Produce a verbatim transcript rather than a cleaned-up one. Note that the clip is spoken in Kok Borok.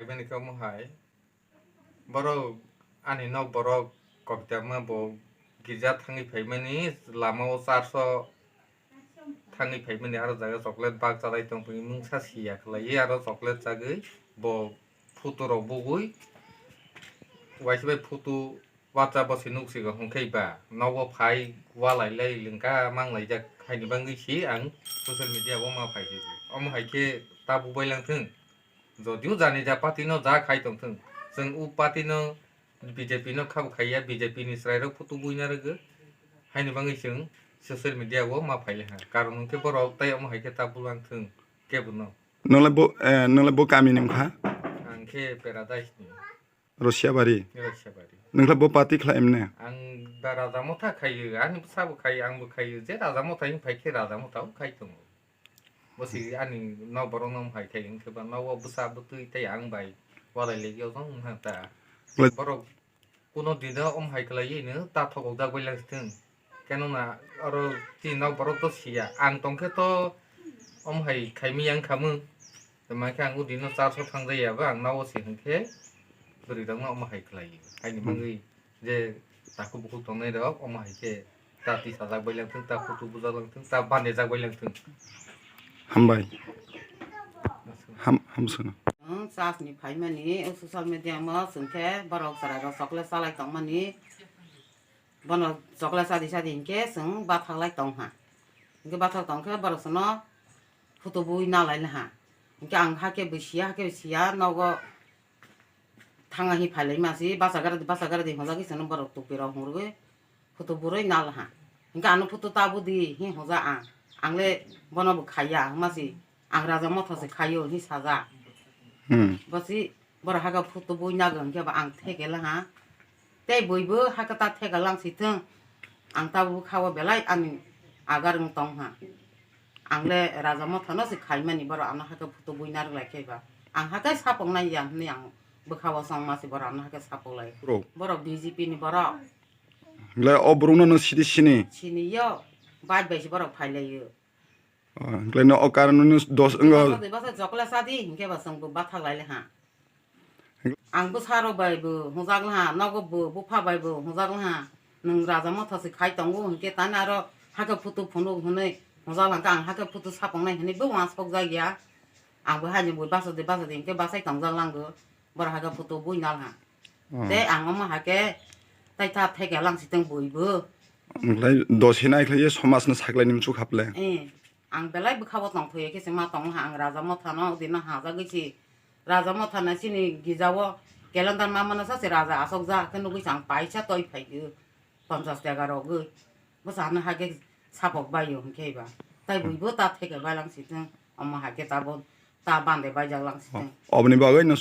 Bini khe omo hai, borok ani nok borok kokjakma bo girja thangwi phaimani, lama o church o thangwi phaimani, aro jaga chocolate bak chalai tongphai mungsa siya khlaiwi aro chocolate chagwi bo photo rok bugwi waisa bai photo WhatsApp o se nuk sigo hwnkhe ba nogo phai walai lai lengka mang laijak haini bagwi se ang social media o ma phai khe omo hai khe ta bubai lang thung. Jodio jani ja party no ja khai tong thung, chwng o party no B J P no khabo khaiya, B J P ni chwrairok photo buina rwgwi. Haini bagwi chwng social media o ma phaile ha. Karon hwnkhe borok tei omo hai khe ta bulang thung kebo no. Nongle bo, eh, nongle bo kami ni wngkha? Ang khe Paradise ni. Rosiabari? Rosiabari. Nongle bo party khlai emne? Ang da Raja Motha khaio, ani bwsa bo khaio, ang bo khaio. Je Raja Motha hwn phai khe Raja Motha o khai tongo. Bo si ani nok borok no hai khai hwnkhe ba nogo bwsa bwtwi tei ang bai walai legi ojong wngkha ta. Wala- Borok kuno dino om hai khlaiwi no ta thokok jak bai lang thung. Keno na oro chini nok borok to siya. Ang tongkhe to om hai khaimi yang khamung. Tei mankhe ang o dino church o thang jaya ba ang nogo se hwnkhe bwrwi rok no om hai khlaiwi. Haini Hmm. bagwi je takhuk bukhuk tongnai rok omo hai khe ta tisajak bai lang thung, ta photo bujak lang thung, ta bandejak bai lang thung. Hambai. Ham, hamsano. Ang church ni phaimani, o social media mo chwng khe borok chwrai rok chocolate chalai tongmani, bono chocolate chadi chadi hinkhe chwng bathak lai tong ha. Hinkhe bathak tong khe borok sono photo bui nalai ha. Hinkhe ang hakhe bui siya, hakhe bui siya, nogo thanga hi phailai ma si, basa gara di, basa gara di hwnjagwi chwngno borok tupi rok hwngrwgwi photo burwi nal ha. Hinkhe ano photo ta budi hi hwnja ang, ang le bono bo khaiya hwnma si, ang Raja Motha se khaio hi saja. Hmm. Bo si borok hakhe photo bui nagwi hinkhe bo ang theke la ha. Tei bui bo hakhe ta theke lang si thung, ang ta bukha o belai ani agar wng tong ha. Ang le Raja Motha no se khaimani, borok ano hakhe photo bui narwk lai khe ba. Ang hakhe sapok nai ya hwnwi ang bwkha o chong ma se borok ano hakhe sapok lai. Bro. Borok B J P ni borok. Le o borok no no sidi sini. Sini yo, bai bai se borok phai lai yo. O, le no o karon no dos wng o. Basa de basa chocolate sadi hinkhe ba chwng bo bathak lai le ha. Ang bwsarok bai bo hwnjak laha, nogo bo bupha bai bo hwnjak laha, nwng Raja Motha se khai tongo hinkhe tani aro hakhe photo phunuk hwnwi hwnjak laha, ang hakhe photo sapongnai hwnwi bo uansuk jak ya. Ang bo haino bo bachadi bachadi hinkhe bachai tongjak lango, borok hakhe photo bui nal ha. Hmm. Tei ang omo hakhe tai ta theke lang si tong bui bo. Wngkhlai dosi nai khlai somaj no saklai ni mchuk haple. Eh. Ang belai bwkha o tongthokya khe se ma tongo ha, ang Raja Motha no dino hajagwi si, Raja Motha no chini gija o calendar ma mano sa se raja asok ja khe nugwi se ang paisa toi phai khe ponchas taka rogwi bwsa no hakhe sapok bai o hinkhe ba tai bui bo ta theke bai lang si thung omo hakhe ta bo ta bande bai jak lang si thung. Oboni bagwi no.